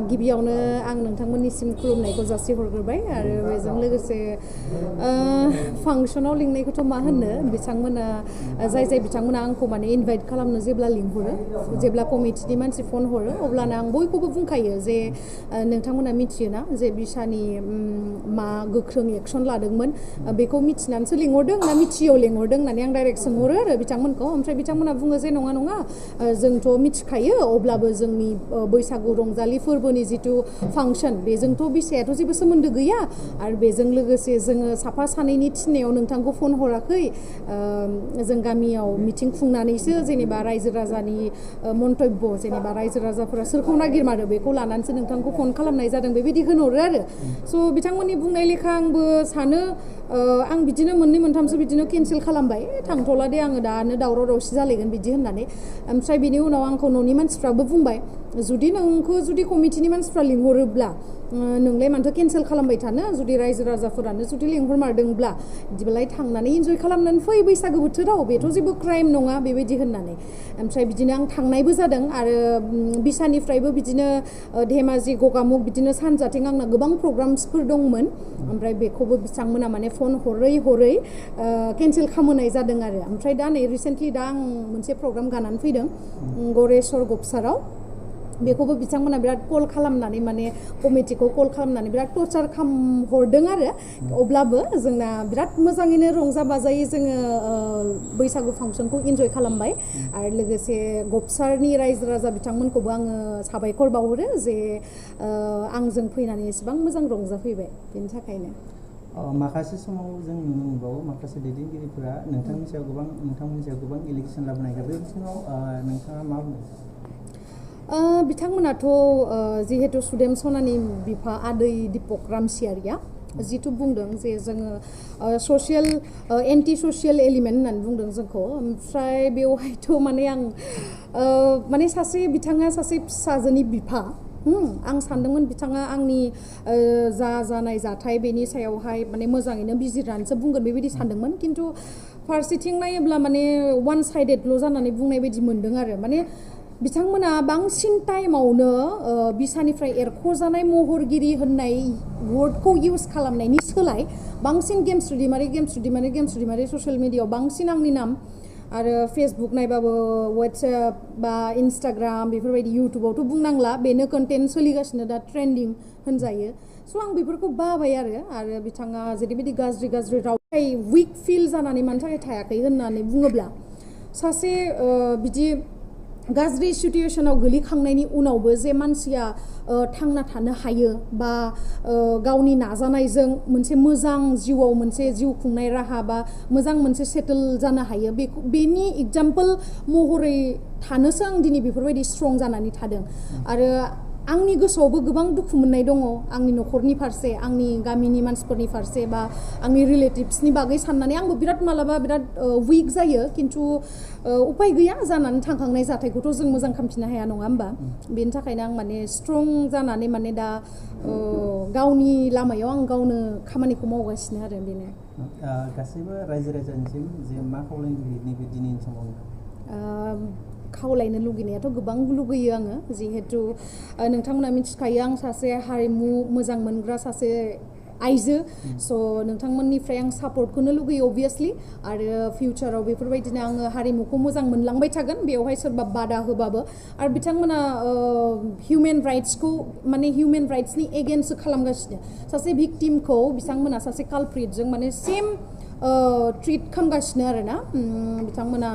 गिबियावनो आं नोंथांमोननिसिम खुलुमनायखौ जासिहरग्रोबाय आरो बेजों लोगोसे फांसनाव लिंनायखौथ' मा होननो बिथांमोना जाय बिथांमोना आंखौ माने इनभाइट खालामनो जेब्ला लिंहरो जेब्ला कमिटिनि मानसि फन हरो अब्लानो आं बयखौबो बुंखायो जे नोंथांमोना मिथियोना जे बिसानि मा गोख्रों एक्सन लादोंमोन बेखौ मिथिनानैसो लिंहरदों ना मिथियैयाव लिंहरदों होननानै आं डाइरेक्ट सोंहरो आरो बिथांमोनखौ ओमफ्राय बिथांमोना बुङो जे नङा जोंथ' मिथिखायो अब्लाबो जोंनि बैसागु रंजालि फोरबोनि जिथु फांसन बेजोंथ' बिसायाथ' जेबो सोमोन्दो गैया आरो बेजों लोगोसे जोङो साफा सानैनि थिननायाव नोंथांखौ फन हराखै जों गामियाव मिटिं खुंनानैसो जेनेबा रायजो राजानि मन्तब्य जेनेबा रायजो राजाफोरा सोरखौ नागिरमारो बेखौ लानानैसो नोंथांखौ फन खालामनाय जादों बेबायदि होनहरो आरो स' बिथांमोननि बुंनाय लेखा आंबो सानो आं बिदिनो मोननै मोनथामसो बिदिनो केन्सेल खालामबाय थांथ'ला दे आङो दानो दावराव दावसि जालायगोन बिदि होननानै ओमफ्राय बिनि उनाव आंखौ न'नि मानसिफ्राबो बुंबाय जुदि कमिटिनि मानसिफ्रा लिंहरोब्ला नोंलाय मानोथो केन्सेल खालामबाय थानो जुदि रायजो राजाफोरानो जुदि लिंहरमारदोंब्ला बिदिबालाय थांनानै इन्जय खालामनानै फै बैसागो बोथोराव बेथ' जेबो क्राइम नङा बेबायदि होननानै ओमफ्राय बिदिनो आं थांनायबो जादों आरो बिसानिफ्रायबो बिदिनो धेमाजि गगामुग बिदिनो सानजाथिं आंना गोबां प्रग्राम्सफोर दंमोन ओमफ्राय बेखौबो बिथांमोना माने फन हरै केन्सेल खालामहोनाय जादों आरो ओमफ्राय दा नै रिसेन्टलि दा आं मोनसे प्रग्राम गानानै फैदों गरेस्वर गपसाराव बेखौबो बिथांमोना बिराद कल खालामनानै माने कमिटिखौ कल खालामनानै बिराद टर्चार खालामहरदों आरो अब्लाबो जोंना बिराद मोजाङैनो रंजा बाजायै जोङो बैसागु फांसनखौ इन्जय खालामबाय आरो लोगोसे गपसारनि रायजो राजा बिथांमोनखौबो आङो साबायखर बावहरो जे आंजों फैनानै एसेबां मोजां रंजाफैबाय बेनि थाखायनो माखासे समाव जों नुनो मोनबावो माखासे दैदेनगिरिफोरा नोंथांमोननि सायाव गोबां इलेक्सन लाबोनायखौ बे बिथिङाव नोंथाङा मा बुङो बिथांमोनाथ' जिहेतु सुदेम सनानि बिफा आदै दिपक रामसियारिया जिथु बुंदों जे जोङो एन्टि ससियेल एलिमेन्ट होननानै बुंदों जोंखौ ओमफ्राय बेवहायथ' माने आं माने बिथाङा सासे फिसाजोनि बिफा आं सानदोंमोन बिथाङा आंनि जानाय जाथाय बेनि सायावहाय माने मोजाङैनो बिजिरनानैसो बुंगोन बेबायदि सानदोंमोन खिन्थु फारसेथिं नायोब्ला माने वान साइडेडल' जानानै बुंनाय बायदि मोनदों आरो माने बिथांमोना बांसिन टाइमावनो बिसानिफ्राय एरख'जानाय महरगिरि होननाय वर्डखौ इउज खालामनायनि सोलाय बांसिन गेमस्रि दिमारि ससियेल मिडियायाव बांसिन आंनि नाम आरो फेसबुक नायबाबो वाट्सएप बा इन्स्टाग्राम बेफोरबायदि इउटुबावथ' बुंनांला बेनो कन्टेन्ट सोलिगासिनो दा ट्रेन्डिं होनजायो स' आं बेफोरखौ बाबाय आरो बिथाङा जेरैबायदि गाज्रि रावखाय उइक फिल जानानै मानि थाखाय थायाखै होननानै बुङोब्ला सासे बिदि गाज्रि सिटुएशनाव गोलैखांनायनि उनावबो जे मानसिया थांना थानो हायो बा गावनि नाजानायजों मोनसे मोजां जिउआव मोनसे जिउ खुंनाय राहा बा मोजां मोनसे सेटेल जानो हायो बेनि एग्जाम्पल महरै थानोसो आं दिनै बेफोरबायदि स्ट्रं जानानै थादों आरो आंनि गोसोआवबो गोबां दुखु मोननाय दङ आंनि न'खरनि फारसे आंनि गामिनि मानसिफोरनि फारसे बा आंनि रिलेटिभ्सनि बागै साननानै आंबो मालाबा बिराद उइक जायो खिन्थु उपाय गैया जानानै थांखांनाय जाथायखौथ' जों मोजां खालामफिननो हाया नङा होमबा बेनि थाखायनो आं माने स्ट्रं जानानै माने दा गावनि लामायाव आं गावनो खामानिखौ मावगासिनो आरो बेनो गासैबो रायजो राजानिसिम जे मा खावलायनो लुबैयो नैबे दिनैनि समाव खावलायनो लुगैनायाथ' गोबां लुगैयो आङो जिहेतु नोंथांमोना मिथिखायो आं सासे हारिमु मोजां मोनग्रा सासे आइजो स' नोंथांमोननिफ्राय आं सापर्टखौनो लुगैयो अबभियासलि आरो फिउचाराव बेफोरबायदिनो आङो हारिमुखौ मोजां मोनलांबाय थागोन बेवहाय सोरबा बादा होबाबो आरो बिथांमोना हिउमेन राइट्सनि एगेन्स्टसो खालामगासिनो सासे भिक्टिमखौ बिथांमोना सासे कालप्रिटजों माने सेम ट्रिट खालामगासिनो आरोना बिथांमोना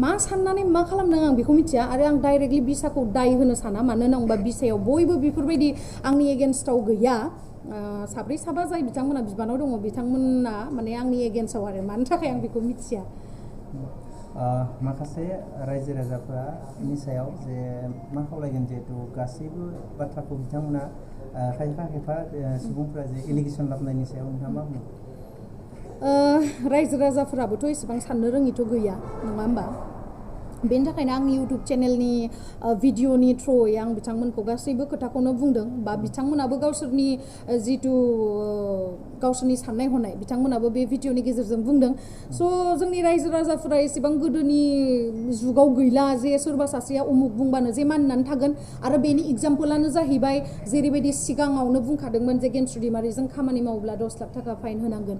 मा साननानै मा खालामदों आं बेखौ मिथिया आरो आं डाइरेक्टलि बिसाखौ दाय होनो साना मानो होनोबा बिसायाव बयबो बेफोरबायदि आंनि एगेन्स्टआव गैया साब्रै साबा जाय बिथांमोना बिबानाव दङ बिथांमोना माने आंनि एगेन्स्टआव आरो मानि थाखाय आं बेखौ मिथिया माखासे रायजो राजाफोरनि सायाव जे मा खावलायगोन जिहेतु गासैबो बाथ्राखौ बिथांमोना खायफा सुबुंफोरा जे एलिगेसन लाबोनायनि सायाव नोंथाङा मा बुङो रायजो राजाफोराबोथ' एसेबां साननो रोङिथ' गैया नङा होमबा बेनि थाखायनो आंनि इउटुब चेनेलनि भिडिअनि थ्रुयै आं बिथांमोनखौ गासैबो खोथाखौनो बुंदों बा बिथांमोनाबो गावसोरनि जिथु गावसोरनि साननाय हनाय बिथांमोनाबो बे भिडिअनि गेजेरजों बुंदों स' जोंनि रायजो राजाफोरा एसेबां गोदोनि जुगाव गैला जे सोरबा सासेया उमुक बुंबानो जे मानिनानै थागोन आरो बेनि एग्जाम्पलानो जाहैबाय जेरैबायदि सिगाङावनो बुंखादोंमोन जे गेमस्रि दैमारिजों खामानि मावोब्ला 10 लाख थाखा फाइन होनांगोन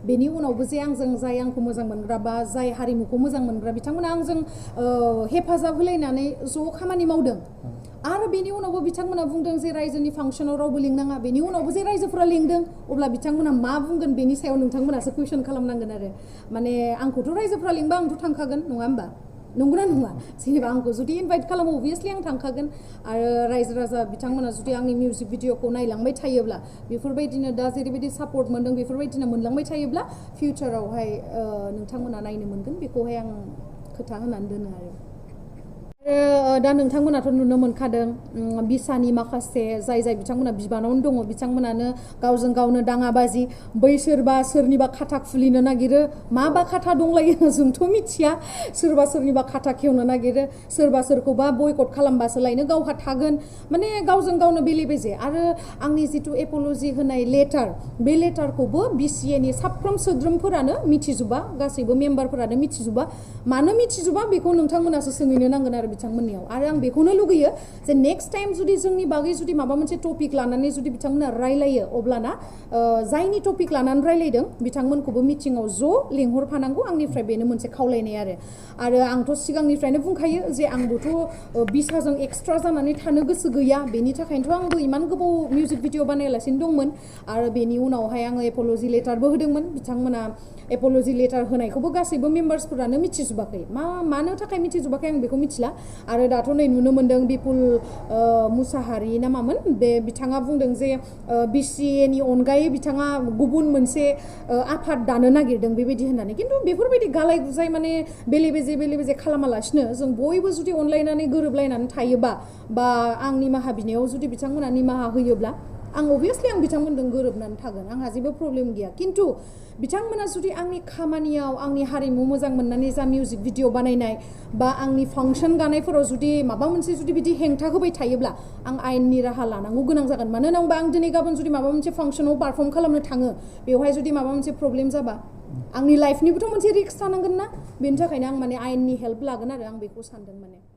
बेनि उनावबो जे आंजों जाय आंखौ मोजां मोनग्रा बा जाय हारिमुखौ मोजां मोनग्रा बिथांमोना आंजों हेफाजाब होलायनानै ज' खामानि मावदों आरो बेनि उनावबो बिथांमोना बुंदों जे रायजोनि फांसनाव रावबो लिंनाङा बेनि उनावबो जे रायजोफोरा लिंदों अब्ला बिथांमोना मा बुंगोन बेनि सायाव नोंथांमोनासो कुइसन खालामनांगोन आरो माने आंखौथ' रायजोफोरा लिंबा आंथ' थांखागोन नङा होमबा नंगौना नङा जेनेबा आंखौ जुदि इनभाइट खालामो अभियासलि आं थांखागोन आरो रायजो राजा बिथांमोना जुदि आंनि मिउजिक भिडिअखौ नायलांबाय थायोब्ला बेफोरबायदिनो दा जेरैबायदि सापर्ट मोनदों बेफोरबायदिनो मोनलांबाय थायोब्ला फिउचारावहाय नोंथांमोना नायनो मोनगोन बेखौहाय आं खोथा होनानै दोनो आरो दा नोंथांमोनाथ' नुनो मोनखादों बिसानि माखासे जाय बिथांमोना बिबानावनो दङ बिथांमोनानो गावजों गावनो दाङाबाजि बै सोरबा सोरनिबा खाथा खुलिनो नागिरो माबा खाथा दंलायो जोंथ' मिथिया सोरबा सोरनिबा खाथा खेवनो नागिरो सोरबा सोरखौबा बयकट खालामबासो लायनो गावहा थागोन माने गावजों गावनो बेले बेजे आरो आंनि जिथु एप'ल'जि होनाय लेटार बे लेटारखौबो BCAA नि साफ्रोम सोद्रोमफोरानो मिथिजोबा गासैबो मेम्बारफोरानो मिथिजोबा मानो मिथिजोबा बेखौ नोंथांमोनासो सोंहैनो नांगोन आरो बिथांमोननियाव आरो आं बेखौनो लुगैयो जे नेक्स्ट टाइम जुदि जोंनि बागै जुदि माबा मोनसे टपिक लानानै जुदि बिथांमोना रायलायो अब्लाना जायनि टपिक लानानै रायलायदों बिथांमोनखौबो मिटिङाव ज' लिंहरफानांगौ आंनिफ्राय बेनो मोनसे खावलायनाय आरो आंथ' सिगांनिफ्रायनो बुंखायो जे आंबोथ' बिसाजों एक्सट्रा जानानै थानो गोसो गैया बेनि थाखायनोथ' आंबो इमान गोबाव मिउजिक भिडिअ बानायालासिनो दंमोन आरो बेनि उनावहाय आङो एप'ल'जि लेटारबो होदोंमोन बिथांमोना एप'ल'जि लेटार होनायखौबो गासैबो मेम्बार्सफोरानो मिथिजोबाखै मानो थाखाय मिथिजोबाखै आं बेखौ मिथिला आरो दाथ' नै नुनो मोनदों बिपुल मुसाहारि ना मामोन बे बिथाङा बुंदों जे BCAA नि अनगायै बिथाङा गुबुन मोनसे आफाद दानो नागिरदों बेबायदि होननानै खिन्थु बेफोरबायदि गालाय गुजाय माने बेले बेजे खालामालासिनो जों बयबो जुदि अनलायनानै गोरोबलायनानै थायोबा बा आं निमाहा बिनायाव जुदि बिथांमोना निमाहा होयोब्ला आं अभियासलि आं बिथांमोनजों गोरोबनानै थागोन आंहा जेबो प्रब्लेम गैया खिन्थु बिथांमोना जुदि आंनि खामानियाव आंनि हारिमु मोजां मोननानै जा मिउजिक भिडिअ बानायनाय बा आंनि फांसन गानायफोराव जुदि माबा मोनसे जुदि बिदि हेंथा होबाय थायोब्ला आं आयेननि राहा लानांगौ गोनां जागोन मानो होनबा आं दिनै गाबोन जुदि माबा मोनसे फांसनाव पारफर्म खालामनो थाङो बेवहाय जुदि माबा मोनसे प्रब्लेम जाबा आंनि लाइफनिबोथ' मोनसे रिस्क थानांगोन ना बेनि थाखायनो आं माने आयेननि हेल्प लागोन आरो आं बेखौ सानदों माने